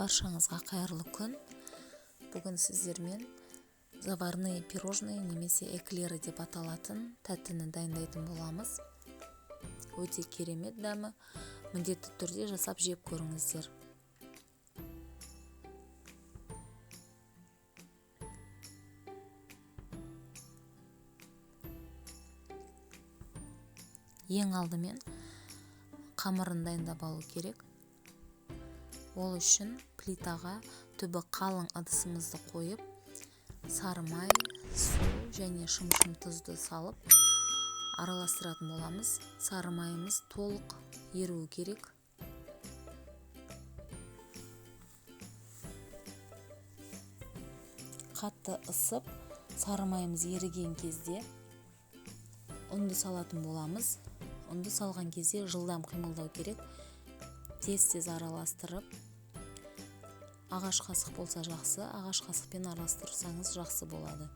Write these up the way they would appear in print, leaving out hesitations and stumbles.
Баршаңызға қайырлы күн. Бүгін сіздермен заварные пирожные немесе эклеры деп аталатын тәттіні дайындайтын боламыз. Өте керемет дәмі. Міндетті түрде жасап жеп көріңіздер. Ең алдымен қамырын дайындап алу керек. Ол үшін плитаға түбі қалың ыдысымызды қойып, сары май, су және шым-шым тұзды салып араластыратын боламыз. Сары майымыз толық еруі керек. Қатты ысып, сары майымыз еріген кезде ұнды салатын боламыз. Ұнды салған кезде жылдам қимылдау керек. Тез-тез араластырып, ағаш қасық болса жақсы, ағаш қасықпен араластырсаңыз жақсы болады.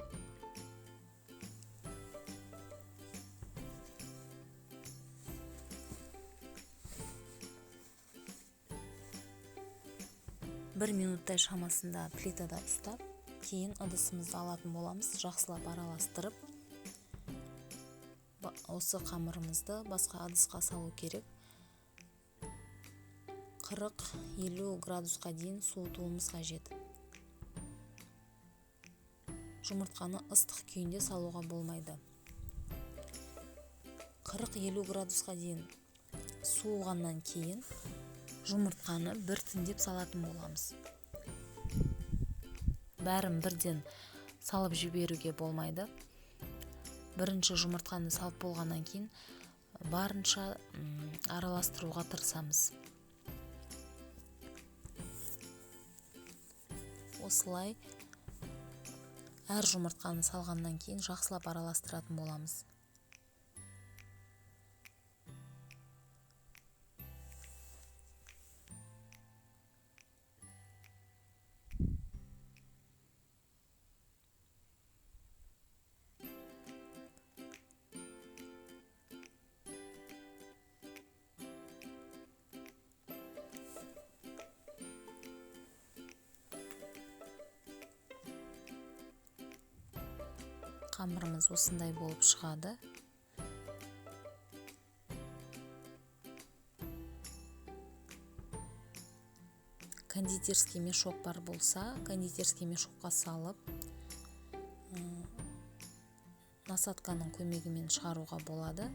Бір минуттай шамасында плитада ұстап, кейін ыдысымызды алатын боламыз, жақсылап араластырып, осы қамырымызды басқа ыдысқа салу керек. 40-50 градусқа дейін суытуымыз қажет. Жұмыртқаны ыстық күйінде салуға болмайды. 40-50 градусқа дейін суығаннан кейін жұмыртқаны біртіндеп салатын боламыз. Бәрін бірден салып жіберуге болмайды. Бірінші жұмыртқаны салып болғаннан кейін барынша араластыруға тырысамыз. Осылай әр жұмыртқаны салғаннан кейін жақсылап араластыратын боламыз. Қамырымыз осындай болып шығады. Кондитерский мешок бар болса, кондитерский мешокқа салып, насадканың көмегімен шығаруға болады.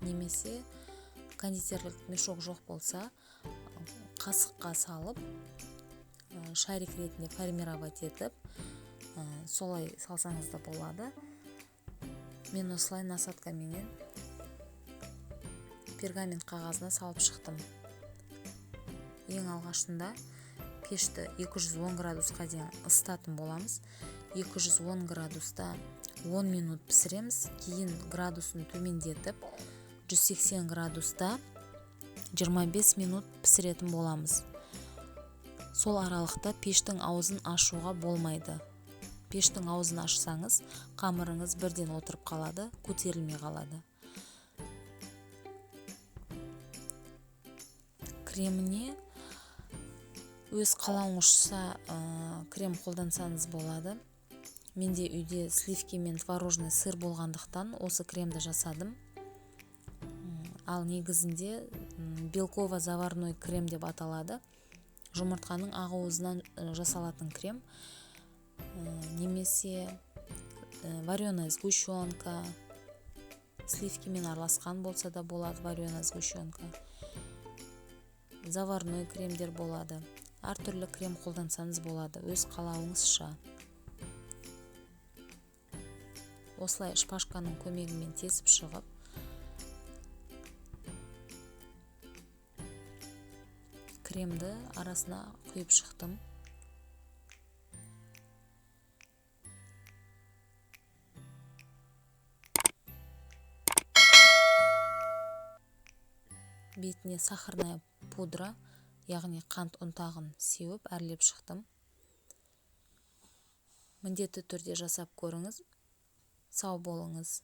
Немесе кондитерлік мешок жоқ болса, қасыққа салып, шарик ретінде формировать етіп, солай салсаңыз да болады. Мен осылай насадкаменен пергамент қағазына салып шықтым. Ең алғашында пешті 210 градусқа дейін ысытатын боламыз. 210 градуста 10 минут пісіреміз. Кейін градусын төмендетіп 180 градуста 25 минут пісіретін боламыз. Сол аралықта пештің аузын ашуға болмайды. Пештің аузын ашсаңыз, қамырыңыз бірден отырып қалады, көтерілмей қалады. Креміне өз қалауыңызша крем қолдансаңыз болады. Менде үйде сливки мен творожный сыр болғандықтан осы кремді жасадым. Ал негізінде белково-заварной крем деп аталады. Жұмыртқаның ағуызынан жасалатын крем. Немесе вареная сгущенка, сливкимен араласқан болса да болады вареная сгущенка. Заварной кремдер болады. Әртүрлі крем қолдансаңыз болады, өз қалауыңызша. Осылай шпажканың көмегімен тесіп шығып, кремді арасына құйып шықтым. Бетіне сахарная пудра, яғни қант ұнтағын сеуіп әрлеп шықтым. Міндетті түрде жасап көріңіз. Сау болыңыз.